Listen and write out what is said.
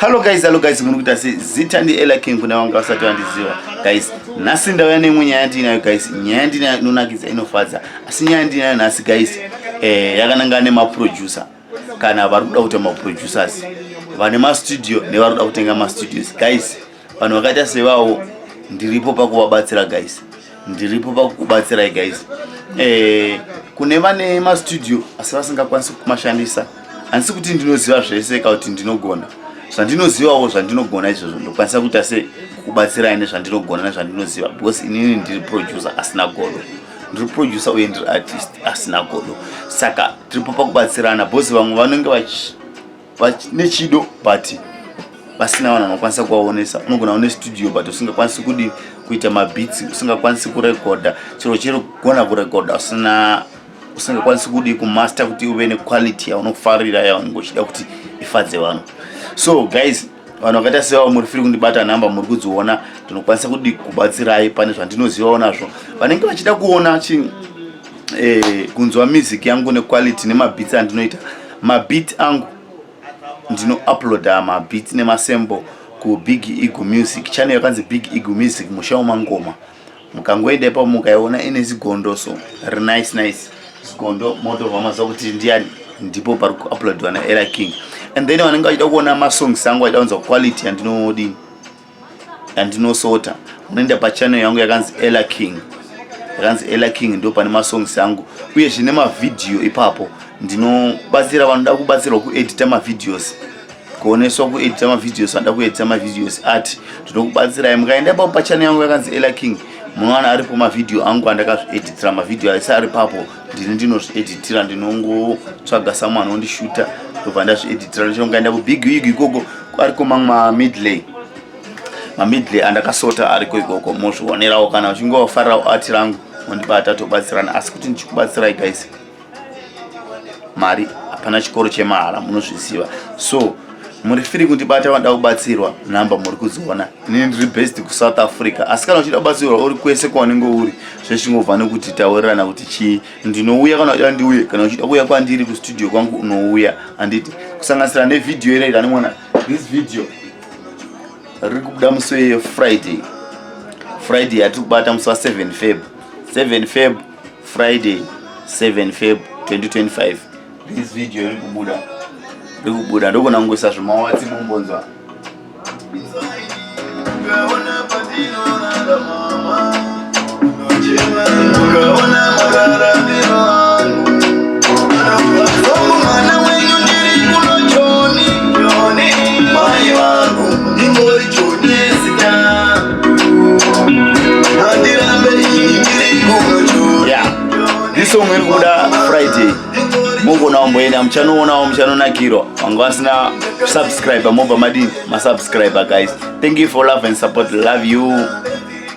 Hello guys, hello guys, muri kuita sei? Zita ndi Ella King kune vanga vasati vandiziva. Guys, nhasi ndauya neimwe nyaya yandinayo guys. Nyaya yandinayo inonakidza inofadza. Asi nyaya yandinayo nhasi guys, eh yakananga nemaproducer kana vari kuda kuita maproducers vane mastudio nevari kuda kutenga mastudios guys. Vanhu vakaita sevawo ndiripo pakuvabatsira guys. Ndiripo pakukubatsirai guys. Eh kune vane mastudio asi vasingakwanisi kumashandisa handisi kuti ndinoziva zvese ka kuti ndinogona zvandinozivawo zvandinogona izvozvo ndokwanisa kuita se kubatsirai nezvandinogona nezvandinoziva because inini ndiri producer asina godo ndiri producer uye ndiri artist asina godo saka tiripo pakubatsirana because vamwe vanenge nechido but vasina vanhu vanokwanisa kuvaonesa unogona une studio but usingakwanisi kudi kuita mabeats usingakwanisi kurekodha chero chero kugona kurekodha usina usingakwanisi kudi kumaster kuti uve nequality yaunofarira yaunenge uchida kuti ifadze vanhu. So guys, vanhu vakaita sevavo muri free kundibata, nhamba muri kudziona. Ndinokwanisa kudi kubatsirai pane zvandinozivawo nazvo. Vanenge vachida kuona chi kunzwa music yangu nequality nemabeats andinoita, mabeat angu ndinouploada mabeats nemasample kuBig Eagle Music channel yakanzi Big Eagle Music, musha wemangoma. Mukangoenda ipapo mukaiona ine zigondo so rinice nice zigondo, motobva maziva kuti ndiani, ndipo pari kuuploadwa naElla King. And then vanenge vachida kuona masongs angu, vachida kunzwa quality yandinodini yandinosota, munoenda pachannel yangu yakanzi Ella King, yakanzi Ella King, ndo pane masongs angu uye zvine mavhidhiyo ipapo. Ndinobatsira vanoda kubatsirwa kuedita mavideos, kuoneswa kuedita mavideos. Vanoda kuedita mavideos ati ndinokubatsirai. Mukaenda ipapo pachannel yangu yakanzi Ella King, munowana aripo mavhidhiyo angu andakazvieditira. Mavhidhiyo aise ari papo ndini ndinozvieditira, ndinongotsvaga someone ondishuta, ndobva ndazvieditira. Ndichongaenda kuBig Eagle ikoko, ariko mamwe mamedley, mamedley andakasota ariko ikoko, mozvionerawo. Kana uchinge wafarirawo art rangu, mondibata tobatsirana. Asi kuti ndichikubatsirai guys, mari hapana, chikoro chemahara munozviziva. So muri free kundibata vanoda kubatsirwa, nhamba muri kudziona. Inini ndiri based kuSouth Africa, asi kana uchida kubatsirwa uri kwese kwaunenge uri, zvechingobva nekuti taurirana kuti chii. Ndinouya kana uchida ndiuye, kana uchida kuuya kwandiri kustudio kwangu unouya, handiti? Kusanganisira nevhidhiyo ire ranimona, this video riri kubuda musi weFriday, Friday yatiri kubata musi wa7 Feb, 7 Feb, Friday 7 Feb 2025. This video iri kubuda, iri kubuda. Ndogona kungoisa zvimawatsi mumbonzwa. Ukaona pandinorara mama, unochema. Ukaona mararamiro angu. Mwana wenyu ndiri kuno Joni, Joni, mai vangu ndingori Joni zita. Handirambe ini ndiri kuno Joni. Yeah, this song iri kubuda Friday, mugona kumboenda muchanoonawo, muchanonakirwa. Vanga vasina subscribe, mobva madini masubscribe. Guys, thank you for love and support. Love you.